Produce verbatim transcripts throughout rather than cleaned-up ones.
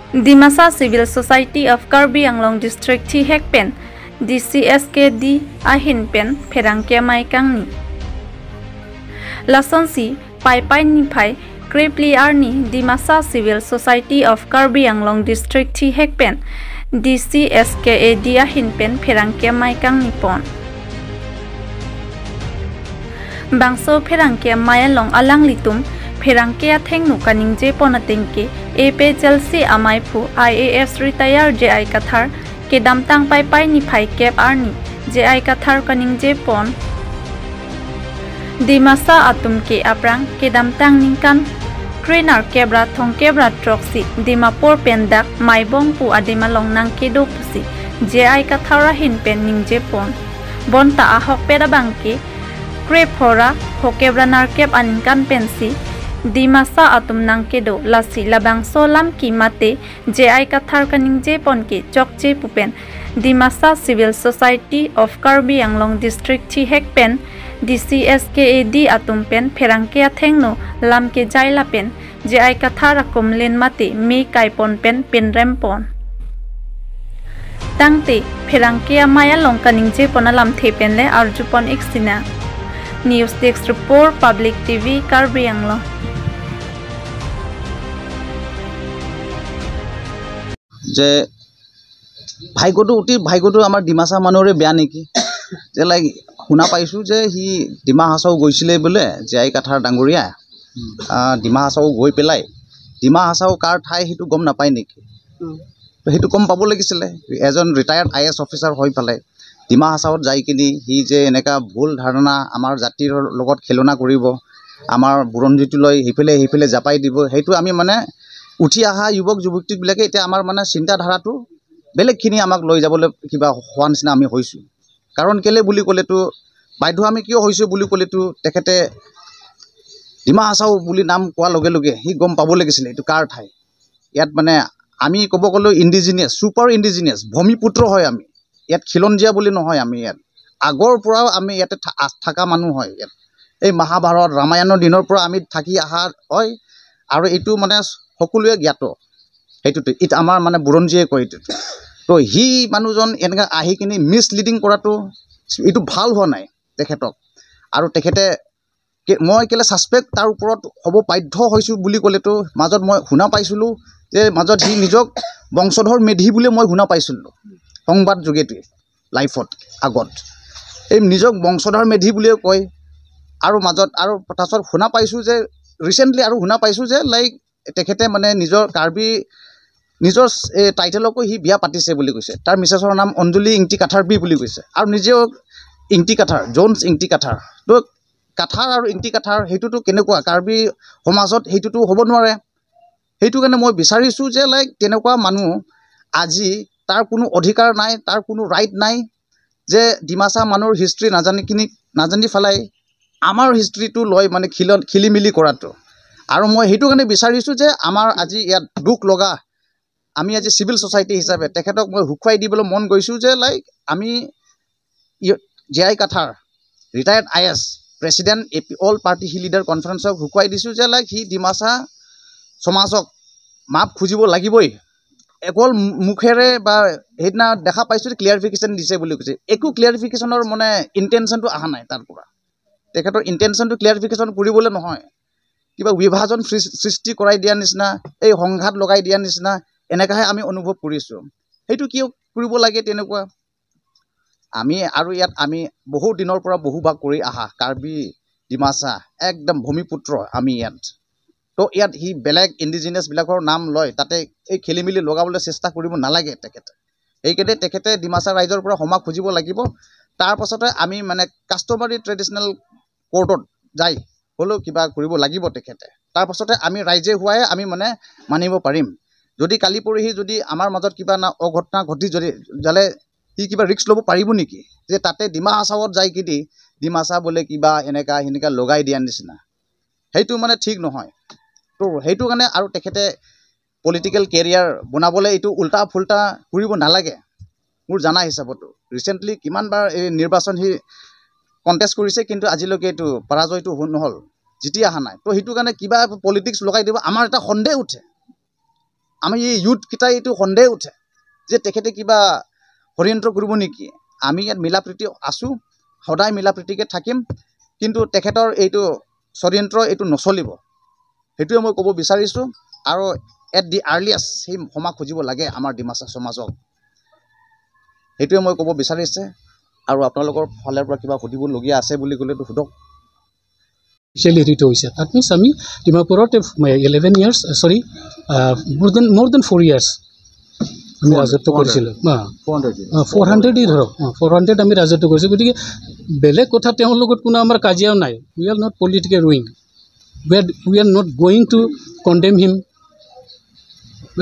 Dimasa Civil Society of Karbi Anglong District thihek pen D C S K D ahin pen pherangke amei kangni. Lasonsi Paipai niphai krephli arni Dimasa Civil Society of Karbi Anglong District thihek pen D C S K A D ahin pen pherangke amei kangni pon. Bangso pherangke amei along alanglitum pherangke athengno kaningje pon ateng ke A P H L C amei phu I A S retire J I Kathar kedamtang Paipai niphai kep arni J I Kathar kaningje pon. Dimasa atum ke aphrang kedamtang ningkan krenerkep ra thomkep ra throksi Dimapur pen dak Maibong pu adim along nangkedo pusi J I Kathar ahin pen ningje pon. Bonta ahokpet abang ke krepho ra phokep ra nerkep aningkan pensi Dimasa atum nangkedo, lasi labangso alam ke mate J I Kathar kaningje pon ke chokche pu pen Dimasa Civil Society of Karbi Anglong District thihek pen D C S K A D atum pen pherangke athengno lam kejai lapen J I Kathar akumlin mate me kai pon pen pinrem pon. Tangte pherangke amei along kaningje pon alamthe pen le arju pon ik sinang. News Desk Report, Public T V, Karbi Anglong. যে ভাগ্যটো, অতি ভাগ্যটো আমাৰ ডিমাচা মানুহৰে বেয়া নেকি? যে লাইক শুনা পাইছোঁ যে সি ডিমা হাছাও গৈছিলে বোলে জে আই কাথাৰ ডাঙৰীয়া। আহ, ডিমা হাছাও গৈ পেলাই ডিমা হাছাও কাৰ ঠাই সেইটো গম নাপায় নেকি? তো সেইটো গম পাব লাগিছিলে। এজন retired I A S officer হৈ পেলাই ডিমা হাছাওত যাই কিনি সি যে এনেকা ভুল ধাৰণা, আমাৰ জাতিৰ লগত খেলনা কৰিব, আমাৰ বুৰঞ্জীটো লৈ সেইফালে সেইফালে জাপাই দিব, সেইটো আমি মানে উঠি অহা যুৱক যুৱতীবিলাকে এতিয়া আমাৰ মানে চিন্তাধাৰাটো বেলেগখিনি আমাক লৈ যাবলৈ কিবা হোৱা নিচিনা আমি হৈছোঁ। কাৰণ কেলে বুলি ক'লেতো, বাধ্য আমি কিয় হৈছোঁ বুলি ক'লেতো, তেখেতে ডিমা হাছাও বুলি নাম কোৱাৰ লগে লগে সি গম পাব লাগিছিলে এইটো কাৰ ঠাই। ইয়াত মানে আমি ক'ব গ'লে ইণ্ডিজিনিয়াছ, ছুপাৰ ইণ্ডিজিনিয়াছ, ভূমিপুত্ৰ হয় আমি। ইয়াত খিলঞ্জীয়া বুলি নহয়, আমি ইয়াত আগৰ পৰাও আমি ইয়াতে থা- আ- থকা মানুহ হয়। ইয়াত এই মহাভাৰত, ৰামায়ণৰ দিনৰ পৰা আমি থাকি অহা হয়। আৰু এইটো মানে সকলোৱে জ্ঞাত, সেইটোতো এইটো আমাৰ মানে বুৰঞ্জীয়ে কয় এইটো। তো সি মানুহজন এনেকৈ আহি কিনি মিছলিডিং কৰাটো এইটো ভাল হোৱা নাই তেখেতক। আৰু তেখেতে কে- মই কেলে ছাছপেক্ট তাৰ ওপৰত হ'ব বাধ্য হৈছোঁ বুলি ক'লেতো মাজত মই শুনা পাইছিলোঁ যে মাজত সি নিজক বংশধৰ মেধি বুলি মই শুনা পাইছিলোঁ সংবাদ যোগেদি লাইভত আগত। এই নিজক বংশধৰ মেধি বুলিও কয়। আৰু মাজত আৰু তাৰপিছত শুনা পাইছোঁ যে ৰিচেণ্টলি আৰু শুনা পাইছোঁ যে লাইক তেখেতে মানে নিজৰ কাৰ্বি নিজৰ এই টাইটেলকো সি বিয়া পাতিছে বুলি কৈছে। তাৰ মিছেছৰ নাম অঞ্জলি ইংতি কাথাৰ বি বুলি কৈছে আৰু নিজেও ইংতি কাথাৰ, জোনছ ইংতি কাথাৰ। তো কাথাৰ আৰু ইংতি কাথাৰ সেইটোতো কেনেকুৱা, কাৰ্বি সমাজত সেইটোতো হ'ব নোৱাৰে। সেইটো কাৰণে মই বিচাৰিছোঁ যে লাইক তেনেকুৱা মানুহ আজি তাৰ কোনো অধিকাৰ নাই, তাৰ কোনো ৰাইট নাই যে ডিমাচা মানুহৰ হিষ্ট্ৰী নাজানি কিনি নাজানি পেলাই আমাৰ হিষ্ট্ৰীটো লৈ মানে খিল খেলি মেলি কৰাটো। আৰু মই সেইটো কাৰণে বিচাৰিছোঁ যে আমাৰ আজি ইয়াত দুখ লগা, আমি আজি চিভিল ছ'চাইটি হিচাপে তেখেতক মই শুকুৱাই দিবলৈ মন গৈছোঁ যে লাইক আমি J I Kathar, retired I S, president A P all party hill leader কনফাৰেন্সক শুকুৱাই দিছোঁ যে লাইক সি ডিমাচা সমাজক মাফ খুজিব লাগিবই। অকল মুখেৰে বা সেইদিনা দেখা পাইছোঁ যে ক্লিয়াৰিফিকেশ্যন দিছে বুলি কৈছে, একো ক্লিয়াৰিফিকেশ্যনৰ মানে ইণ্টেনশ্যনটো অহা নাই তাৰ পৰা। তেখেতৰ ইণ্টেনশ্যনটো ক্লিয়াৰিফিকেশ্যন কৰিবলৈ নহয়, কিবা বিভাজন সৃ- সৃষ্টি কৰাই দিয়া নিচিনা, এই সংঘাত লগাই দিয়া নিচিনা এনেকাহে আমি অনুভৱ কৰিছোঁ। সেইটো কিয় কৰিব লাগে তেনেকুৱা? আমি আৰু ইয়াত আমি বহুত দিনৰ পৰা বসবাস কৰি অহা কাৰ্বি ডিমাচা একদম ভূমিপুত্ৰ আমি ইয়াত। তো ইয়াত সি বেলেগ ইণ্ডিজিনাছবিলাকৰ নাম লয়, তাতে এই খেলি মেলি লগাবলৈ চেষ্টা কৰিব নালাগে তেখেতে। সেইকাৰণে তেখেতে ডিমাচা ৰাইজৰ পৰা ক্ষমা খুজিব লাগিব। তাৰ পাছতে আমি মানে কাষ্টমাৰী ট্ৰেডিশ্যনেল কৰ্টত যাই হ'লেও কিবা কৰিব লাগিব তেখেতে। তাৰ পাছতে আমি ৰাইজে হোৱাই আমি মানে মানিব পাৰিম। যদি কালি পৰহি যদি আমাৰ মাজত কিবা না অঘটনা ঘটি যদি যালে সি কিবা ৰিস্ক ল'ব পাৰিব নেকি যে তাতে ডিমা হাছাওত যাই কিনি ডিমাচা বোলে কিবা এনেকা সেনেকা লগাই দিয়া নিচিনা? সেইটো মানে ঠিক নহয়। তো সেইটো কাৰণে আৰু তেখেতে পলিটিকেল কেৰিয়াৰ বনাবলৈ এইটো উল্টা ফুল্টা কৰিব নালাগে। মোৰ জানা হিচাপতো ৰিচেণ্টলি কিমানবাৰ এই নিৰ্বাচন সি কণ্টেষ্ট কৰিছে, কিন্তু আজিলৈকে এইটো পৰাজয়টো হ- নহ'ল, জিতি অহা নাই। তো সেইটো কাৰণে কিবা পলিটিক্স লগাই দিব, আমাৰ এটা সন্দেহ উঠে। আমি এই ইউথকেইটাই এইটো সন্দেহ উঠে যে তেখেতে কিবা ষড়যন্ত্ৰ কৰিব নেকি। আমি ইয়াত মিলা প্ৰীতি আছোঁ, সদায় মিলা প্ৰীতিকে থাকিম, কিন্তু তেখেতৰ এইটো ষড়যন্ত্ৰ এইটো নচলিব, সেইটোৱে মই ক'ব বিচাৰিছোঁ। আৰু এট দি আৰ্লিয়েষ্ট সেই ক্ষমা খুজিব লাগে আমাৰ ডিমাচা সমাজক, সেইটোৱে মই ক'ব বিচাৰিছে। আৰু আপোনালোকৰ ফালৰ পৰা কিবা সুধিবলগীয়া আছে বুলি ক'লেতো সোধক। অফিচিয়েলি হেৰিটো হৈছে। That means আমি ডিমাপুৰত ইলেভেন ইয়াৰ্ছ, চৰি, মোৰ দেন মোৰ দেন ফ'ৰ ইয়াৰ্ছ আমি ৰাজত্ব কৰিছিলোঁ। ফ'ৰ হাণ্ড্ৰেডেই ধৰক, ফ'ৰ হাণ্ড্ৰেড আমি ৰাজত্ব কৰিছোঁ। গতিকে বেলেগ কথা, তেওঁৰ লগত কোনো আমাৰ কাজিয়াও নাই। We are not political wing. We are, we are not going to condemn him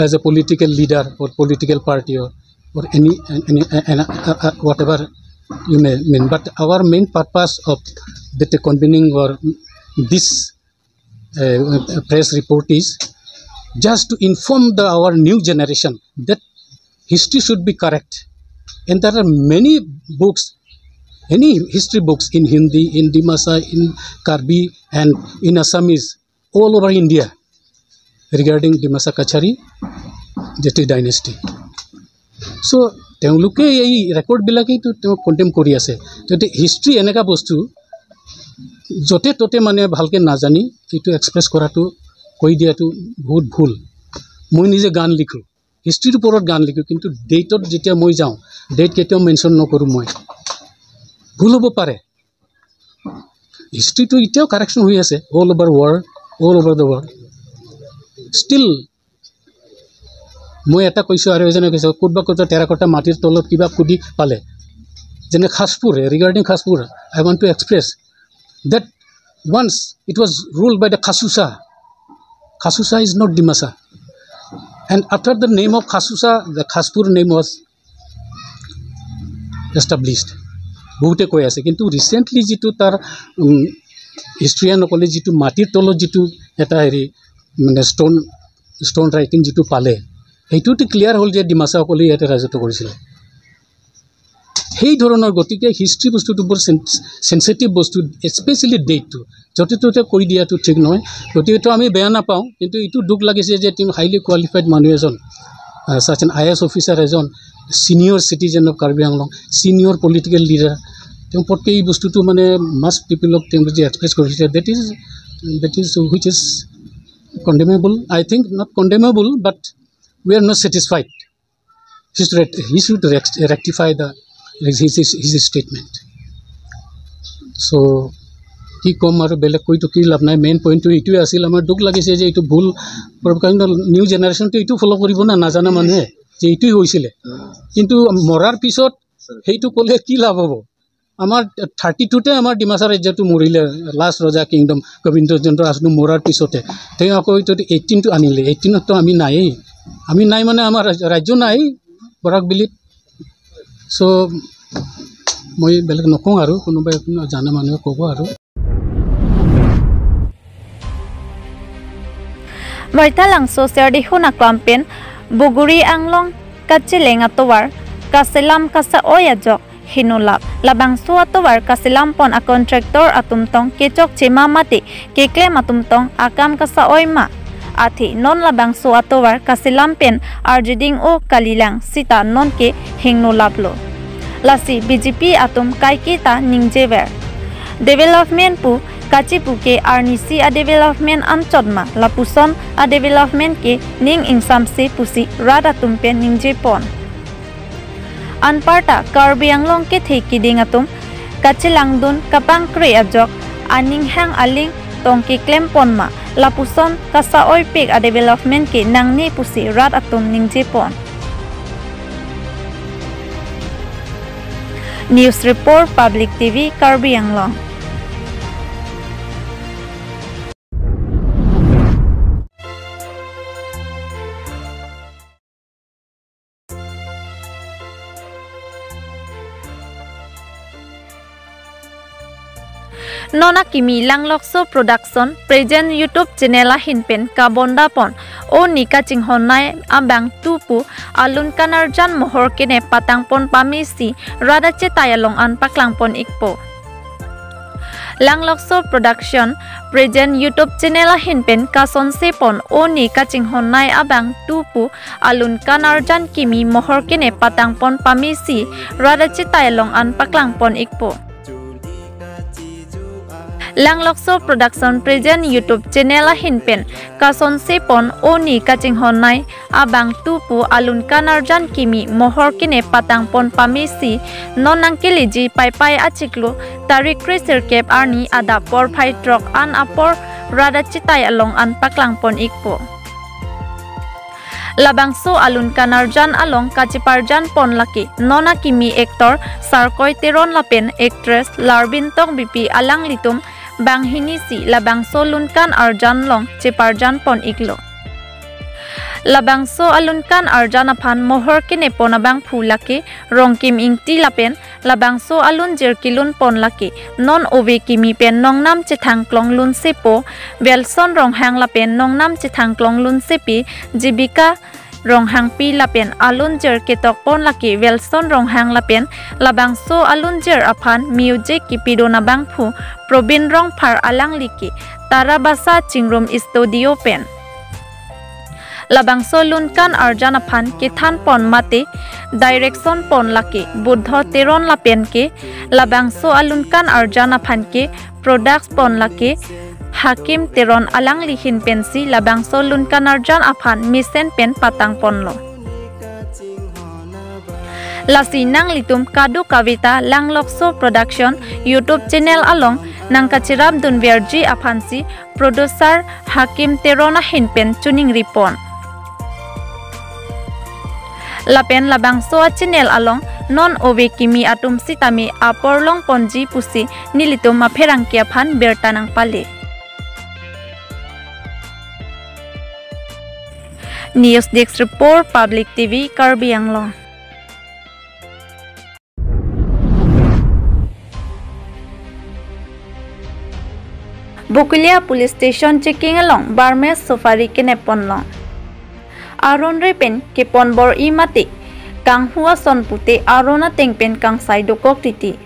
as a political leader or political party or, or any, any, any uh, uh, whatever you may mean. But our main purpose of the convening or this uh, press report is just to inform the our new generation that history should be correct. And there are many books, any history books in Hindi, in Dimasa, in Karbi, and in Assamese, all over India regarding Dimasa Kachari Jati dynasty. So, তেওঁলোকে এই ৰেকৰ্ডবিলাকেইতো তেওঁ কণ্ডেম কৰি আছে। গতিকে হিষ্ট্ৰী এনেকুৱা বস্তু, য'তে ত'তে মানে ভালকৈ নাজানি এইটো এক্সপ্ৰেছ কৰাটো, কৈ দিয়াটো বহুত ভুল। মই নিজে গান লিখোঁ, হিষ্ট্ৰীৰ ওপৰত গান লিখোঁ, কিন্তু ডেটত যেতিয়া মই যাওঁ, ডেট কেতিয়াও মেনশ্যন নকৰোঁ মই। ভুল হ'ব পাৰে, হিষ্ট্ৰীটো এতিয়াও কাৰেকশ্যন হৈ আছে, all over world, all over the world. Still মই এটা কৈছোঁ আৰু এজনে কৈছে, ক'তবা ক'তবা টেৰাকটা মাটিৰ তলত কিবা কুদি পালে, যেনে খাছপুৰ, ৰিগাৰ্ডিং Khaspur, I want to express that once it was ruled by the Khasu Shah. Khasu Shah is not Dimasa. And after the name of Khasu Shah, the Khaspur name was established. বহুতে কৈ আছে, কিন্তু ৰিচেণ্টলি যিটো তাৰ হিষ্ট্ৰিয়ানসকলে যিটো মাটিৰ তলত যিটো এটা হেৰি মানে ষ্ট'ন ষ্ট'ন ৰাইটিং যিটো পালে, সেইটোতো ক্লিয়াৰ হ'ল যে ডিমাচাসকলে ইয়াতে ৰাজত্ব কৰিছিলে। সেই ধৰণৰ, গতিকে হিষ্ট্ৰী বস্তুটো বৰ চেন- চেনচিটিভ বস্তু, স্পেচিয়েলি ডেটটো য'তে ত'তে কৈ দিয়াটো ঠিক নহয়। গতিকেতো আমি বেয়া নাপাওঁ, কিন্তু এইটো দুখ লাগিছে যে এজন হাইলি কোৱালিফাইড মানুহ এজন, such an I A S officer এজন, senior citizen of Karbi Anglong, senior political leader, তেওঁ পটকৈ এই বস্তুটো মানে মাছ পিপলক তেওঁ যে এক্সপ্ৰেছ কৰিছে, that is, that is which is condemnable, I think not condemnable, but we are not satisfied. He should, rect- he should rect- rectify the his, his, his statement. So কি ক'ম আৰু, বেলেগ কৈতো কি লাভ নাই। মেইন পইণ্টটো এইটোৱে আছিল। আমাৰ দুখ লাগিছে যে এইটো ভুল, কাৰণ নিউ জেনেৰেশ্যনটো এইটো ফ'ল' কৰিব না, নাজানা মানুহে যে এইটোৱে হৈছিলে। কিন্তু মৰাৰ পিছত সেইটো ক'লে কি লাভ হ'ব? আমাৰ থাৰ্টি টুতে আমাৰ ডিমাচা ৰাজ্যটো মৰিলে, লাষ্ট ৰজা কিংডম গোবিন্দ চন্দ্ৰ আছানু মৰাৰ পিছতে তেওঁ আকৌ এইটো এইটিনটো আনিলে। এইটিনততো আমি নায়েই, আমি নাই মানে আমাৰ ৰাজ- ৰাজ্য নাই বৰাক ভেলীত। চ' মই বেলেগ নকওঁ আৰু, কোনোবাই কোনো জানে মানুহে ক'ব আৰু। Baithalangso Serdihun aklam pen Buguri Anglong kacheleng atovar kaselam kasa-oi ajok hingno lap. Labangso atovar kaselam pon a contractor atum tong kechokche ma mate keklem atum tong akam kasa-oi ma. Athe non labangso atovar kaselam pen arjuding-o kalilang sita nonke hingno laplo. Lasi B J P atum kaike ta ningjever. Development pu kachipu ke arnisi a development anchot ma, lapuson a development ke ning ingsamse pusi rat atum pen ningje pon. Anparta Karbi Anglong kethe kiding atum kachelangdun kapangkre ajok aning hang aling tong keklem pon ma, lapuson kasa-oipik a development ke nangne pusi rat atum ningje pon. News Report, Public T V, Karbi Anglong. Non akimi Langlokso Production present YouTube channel ahin pen kabondapon, o nika chinghonnei abang tupu alun kanarjan mohor kene patangpon pamesi rat achetai along an paklangpon ikpo. Langlokso Production present YouTube channel ahin pen kasonse pon oni kachinghon nei abang tu pu alun kan arjan kimi mohor kene patang pon pamesi rat achitai along an paklang pon ikpo. Langlokso Production present YouTube channel ahin pen kasonse pon oni kachinghon nei abang tu pu alun kan arjan kimi mohor kene patang pon pamesi non nangkeleji Paipai achiklo tarik kre sirkep arni adap porphai throk an apor rat achitai along an paklang pon ikpo. Labangso alun kan arjan along kacheparjan pon lake non akimi actor Sarkoi Teron lapen actress Larbin Tokbipi alanglitum banghini si labangso lun kan arjan along cheparjan pon iklo. Labangso alun kan arjan aphan mohor kene pon abangphu lake Rongkim Ingti lapen labangso alunjir kelun pon lake non ove kimi pen nongnam chethang klong lunsepo Welson Ronghang lapen nongnam chethang klong lunsepi Jibika Ronghangpi lapen alunjir ketok pon lake Welson Ronghang lapen labangso alunjir aphan music kepidun abangphu Probin Rongphar alangli ke Tarabasa Chingrum Studio pen. Labangso lun kan arjan aphan kethan pon mate direction pon lake Buddho Teron lapen ke labangso alun kan arjan aphan ke product pon lake Hakim Teron alangli hin pensi labangso lun kan arjan aphan mesen pen patang ponlo. Lasi nanglitum kadokave ta Langlokso Production YouTube channel along nangkacherap dunverji aphansi producer Hakim Teron ahin pen choningri pon. Lapen labangso a channel along non ove kimi atum sitame apor long ponji pusi nelitum apherangke aphan birta nangpale. News Desk Report, Public T V, Karbi Anglong. Bokolia Police Station checking along Burmese safari kenep ponlong. Aron re pen kepon bor-i mate kanghu ason pute aron ateng pen kangsai dokok titi.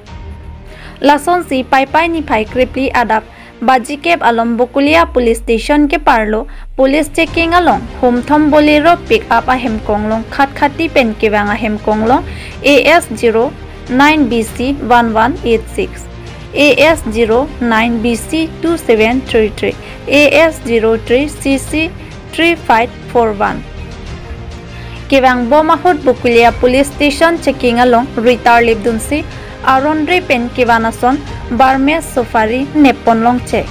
Lasonsi Paipai niphai krephli adap baji kep alom Bokolia Police Station keparlo police checking along humthom Bolero pickup ahem konglong khatkhati pen kevang ahem konglong A S zero nine B C one one eight six, A S zero nine B C two seven three three, A S zero three C C three five four one. Kevang bom ahut Bokolia Police Station checking along ritar lipdunsi aron re pen kevan ason Burmese safari nep ponlong che.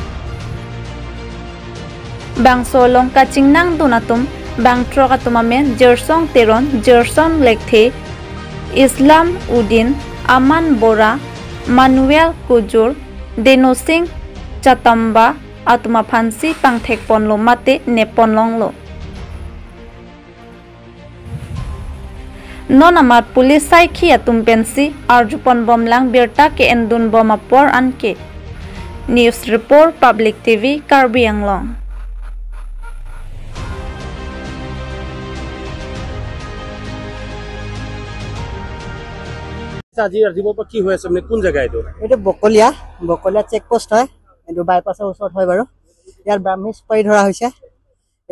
Bangso along kachingnangdun atum bang throk atum amen Jersong Teron, Jerson Lekthe, Islam Udin, Aman Bora, Manuel Kujur, Denosing Chatamba atum aphansi pangthek ponlo mate nep ponlonglo. Non amat police saikhi atum pensi arjupon bomlang birta ke-endun bom apor anke. News Report, Public T V, Karbi Anglong. আচ্ছা, আজি ৰাতিপুৱাৰ পৰা কি হৈ আছে, মানে কোন জেগা এইটো? এইটো বকলীয়া, বকলীয়া চেক পোষ্ট হয়, এইটো বাইপাছৰ ওচৰত হয় বাৰু। ইয়াত ব্ৰাহ্মী চুপাৰী ধৰা হৈছে।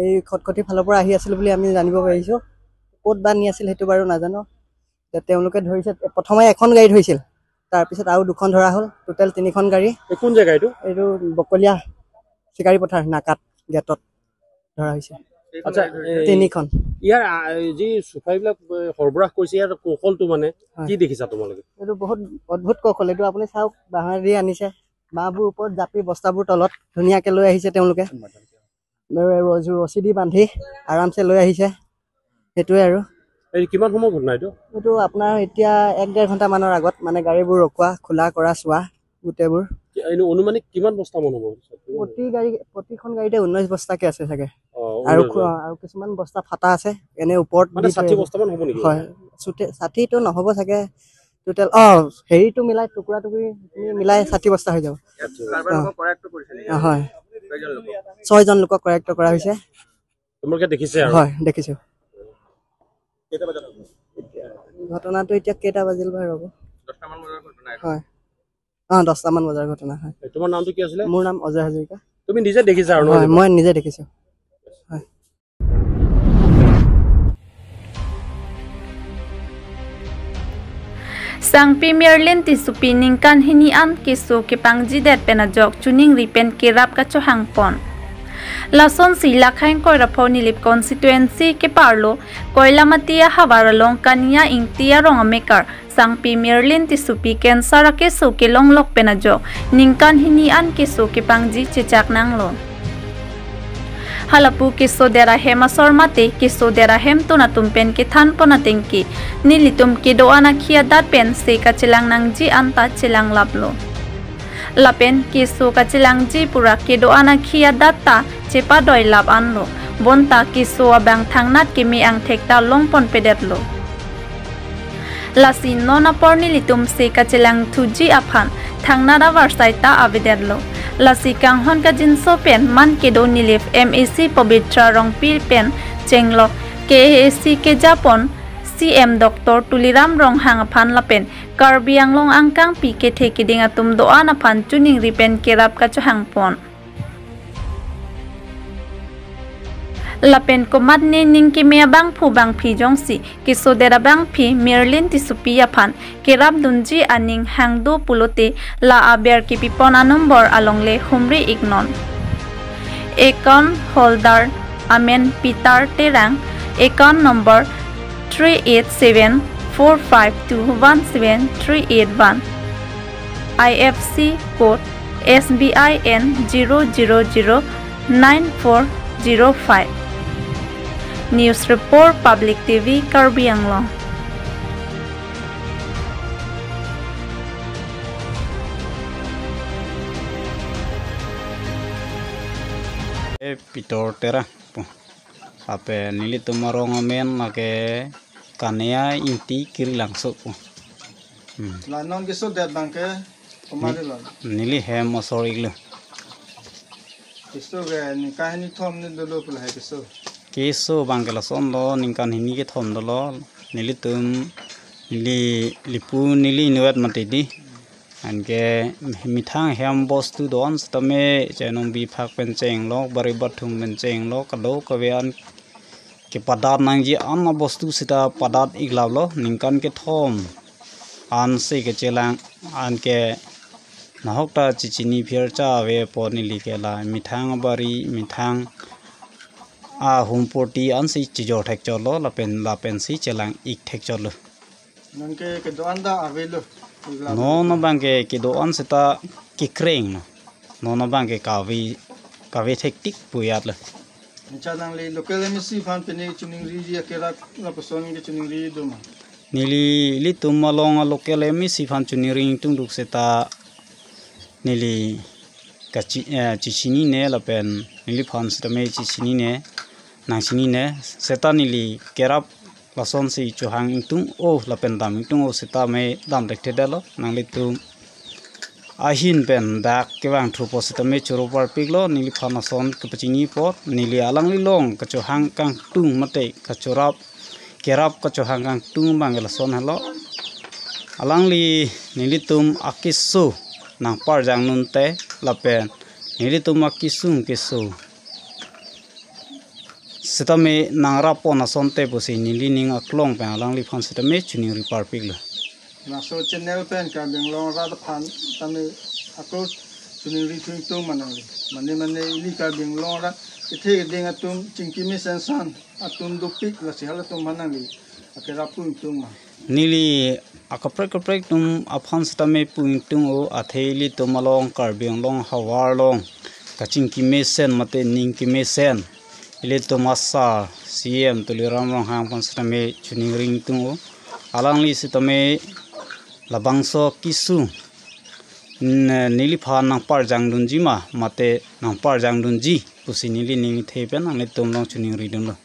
এই খটখটি ফালৰ পৰা আহি আছিল বুলি আমি জানিব পাৰিছো। ক'ত বা নি আছিল সেইটো বাৰু নাজানো। এতিয়া তেওঁলোকে ধৰিছে, প্ৰথমে এখন গাড়ী ধৰিছিল, তাৰপিছত আৰু দুখন ধৰা হ'ল, টোটেল তিনিখন গাড়ী। এই কোন জেগা এইটো? এইটো বকলীয়া চিকাৰী পথাৰ নাকাত গেটত ধৰা হৈছে। আচ্ছা, এই তিনিখন। ইয়াৰ, আ, এই যি চুপাৰীবিলাক, এ, সৰবৰাহ কৰিছে, ইয়াৰ কৌশলটো মানে হয়। কি দেখিছা তোমালোকে? এইটো বহুত অদ্ভুত কৌশল। এইটো আপুনি চাওক, বাঁহেদি আনিছে, বাঁহবোৰ ওপৰত জাপি বস্তাবোৰ তলত ধুনীয়াকে লৈ আহিছে তেওঁলোকে। ৰছী দি বান্ধি আৰামছে লৈ আহিছে, সেইটোৱে আৰু। এই কিমান সময় ঘটনা এইটো? এইটো আপোনাৰ এতিয়া এক ডেৰ ঘণ্টামানৰ আগত, মানে, গাড়ীবোৰ ৰখোৱা, খোলা কৰা, চোৱা, গোটেইবোৰ। কি-, এনে অনুমানিক কিমান বস্তামান হ'ব? প্ৰতি গাড়ী, প্ৰতিখন গাড়ীতে ঊনৈশ বস্তাকে আছে চাগে। অ, আৰু ঊনৈশ খো-, বস্তা। আৰু কিছুমান বস্তা ফাটা আছে, এনে ওপৰত মানে দি থৈ ষাঠি আহিছে। বস্তামান হ'ব নেকি? হয়, চুটে-, ষাঠিটো নহ'ব চাগে, টোটেল, অ, হেৰিটো মিলাই, টুকুৰা টুকুৰি মিলাই ষাঠি বস্তা হৈ যাব। ইয়াত কাৰোবাৰ অ। লোকক কৰায়ত্ত কৰিছে নেকি? অ, হয়। কেইজন লোকক? ছয়জন লোকক কৰায়ত্ত কৰা হৈছে। তোমালোকে দেখিছে আৰু? হয়, দেখিছো। কেইটা বজাত হ'ব? এতিয়া ঘটনাটো এতিয়া কেইটা বাজিল বা, ৰ'ব। দহটামান বজাৰ ঘটনা এইটো। হয়। অ, দহটামান বজাৰ ঘটনা, হয়। এ, তোমাৰ নামটো কি আছিলে? মোৰ নাম অজয় হাজৰিকা। তুমি নিজে দেখিছা আৰু ন হয়, এনেকুৱা? মই নিজে দেখিছোঁ। হয়। Sangpi Merlin Tissopi ningkan hini an keso kepangjidet pen ajok choningri pen kerap kachohangpon. Lasonsi Lakhaing Koirapho Nilip constituency keparlo Koilamati ahavar along Kania Ingti arong amekar Sangpi Merlin Tissopi cancer akeso kelonglok pen ajok ningkan hini an keso kepangji chechak nanglo. Halapu kesodet ahem asor mate kesodet ahemtun atum pen kethanpon atengke nelitum kedo-an akhi adat pen se kachelang nangji anta chelanglaplo. Lapen keso kachelangji pura kedo-an akhi adat ta chepadoilap anlo, bonta keso abang thangnat keme angthek ta longponpedetlo. Lasi non apor nelitum se kachelangthuji aphan thangnat avarsai ta avedetlo. Lasi kanghon kangjinso pen man kedo Nilip M A C Pabitra Rongpi pen chenglok K A A C kejapon C M Doctor Tuliram Ronghang aphan lapen Karbi Anglong angkangpi kethe keding atum do-an aphan choningri pen kerap kachohangpon. Lapen komatne ning keme abangphu bangphi jongsi kesodet abangphi Merlin Tissopi aphan kerapdunji aning hang do pulote la aber kepipon anombor alongle humri iknon. Account holder amen Peter Terang, account number three eight seven four five two one seven three eight one, I F C code S B I N zero zero zero nine four zero five. News report, Public T V, Karbi Anglong. E Peter Terang pu. Lapen nelitum arong amen lake Kania Ingti Kirilangso pu. Hmm. La non kesodet abangke komatne lo? Neli hem asor iklo. Keso ke ningkan hini thom ni dolo pu lahai keso. Keso abangke lasonlo, ningkan hini kethom dolo. Nelitum, neli lipu neli inutvet mati di. Anke methang hem bostu do-an setame chenong biphak pen chenglok, bari bathung pen chenglok, kadokave an kepadat nangji an abostu seta padat iklaplo, ningkan kethom ansi kechelang, anke nahok ta chechini phircha ave apot neli ke la methang abari, methang ahumpurti ansi chejor thekchotlo, lapen lapensi chelang ik thekchotlo. Nonke kedo-an ta avelo. Iklap. Non abangke kedo-an seta kekreng no. Non abangke kave, kave thektik pu ajatlo. Acha, nangli local M A C aphan pine choningriji akerap lapuson kechoningri do ma? Neli ilitum along a local M A C aphan choningri ingtungduk seta neli kachi, eh, chechinine lapen neliphan setame chechinine, nangchinine, seta neli kerap lasonsi chohang ingtung-o lapen dam ingtung-o setame dam thekthedetlo, nanglitum ahin pen dak kevang thupo setame choro parpiklo, neliphan ason kepachini apot, neli alanglilong kachohang kangtung mate kachorap kerap kachohang kangtung abang lason helo. Alangli nelitum akeso nangparjang nunte lapen nelitum akesung keso setame nangrap pon asonte pusi nelining aklong pen alangliphan setame choningri parpiklo. Laso channel pen Karbi Anglong arat aphan tame ako choningri thu ingtung ma nangli? Mane mane ili Karbi Anglong arat kethe keding atum chingki mesen ason atum dopik, lasi halatum aphan nangli akerap pu ingtung ma? Neli akaprek kaprek atum aphan setame pu ingtung-o, athe ilitum along Karbi Anglong ahavar along kachingki mesen mate ning kemesen ilitum asar C M Tuliram Ronghang aphan setame choningri ingtung-o. Alangli setame labangso kesung, n-, neliphan nangparjangdunji ma mate nangparjangdunji pusi nelining the pen nanglitum along choningridunlo.